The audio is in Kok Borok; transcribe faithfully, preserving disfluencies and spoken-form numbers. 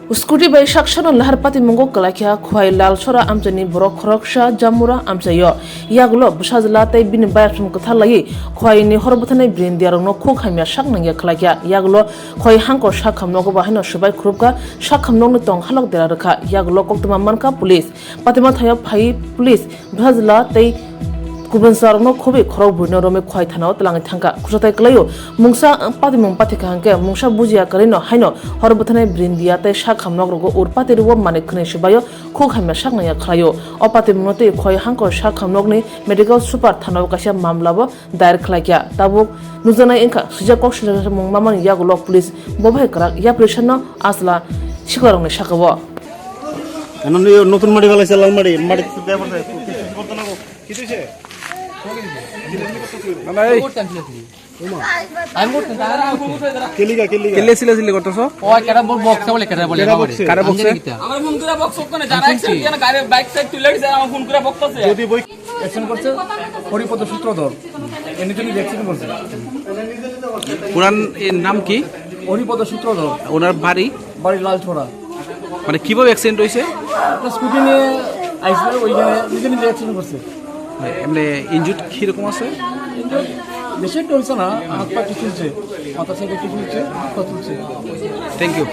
Scooty bai saksano lahar patimungo kwlaikha Khwai Lalsora amchaini borok khoroksa Jamura amchaio. Yagulo bwsajwla tei bini bayapsong kwthar laiwi Khwaini hor bwthanai Brindiarokno khuk hamya sak nangya khwlaikha. Yagulo Khwai hangkor sakham nogo bahaino swbai khurupkha, sakham nokni tong halok dera rwkha. Yagulo koktwma mankha police. Patima thaio phai police bwsajwla tei kubun chwlarokno khubui khorok buino romwi Khwai thanao twlangwi thangkha. Khwchangthai kwlaio, mungsa patimung pathikha hwnkhe mungsa bujiya kwrwino haino hor bwthanai Brindia tei sakham nokrogo ur pati rwo manwi khwnwi swbaio khuk hamya sak nangya khwlaio. O patimungno twi Khwai hangkor sakham nokni medical super thanao kaisa mamlabo dayar khwlaikha. Tabuk nukjaknai wngkha swijak kok swijak mung mamani yagulo police bo bai kwrak yapri sano asla siklarokni sakao. Ano nutun madi belai se lal madi, madi. Keliga, keliga. Kelle sila sili kortoso? O kera bol box bole kera bole. Kera box? Amar phone kura box okkone jara accident kena gari bike side tule jara amar phone kura box ase. Jodi boi action korse Horipodo Sutradhar. Eni joni action korse. পুরান এর নাম কি? হরিপদ সূত্রধর। ওনার বাড়ি? বাড়ি লালছড়া। মানে কিভাবে অ্যাক্সিডেন্ট হয়েছে? একটা স্কুটি নিয়ে আইসে, ওইখানে নিজে নিজে অ্যাক্সিডেন্ট করছে। এমনি ইনজুর্ড কিরকম আছে? ইনজুর্ড বেশি একটা হয়েছে না, হাত পা কিছু হয়েছে, মাথার সাইডে কিছু হয়েছে, হাত পা তুলছে। Thank you.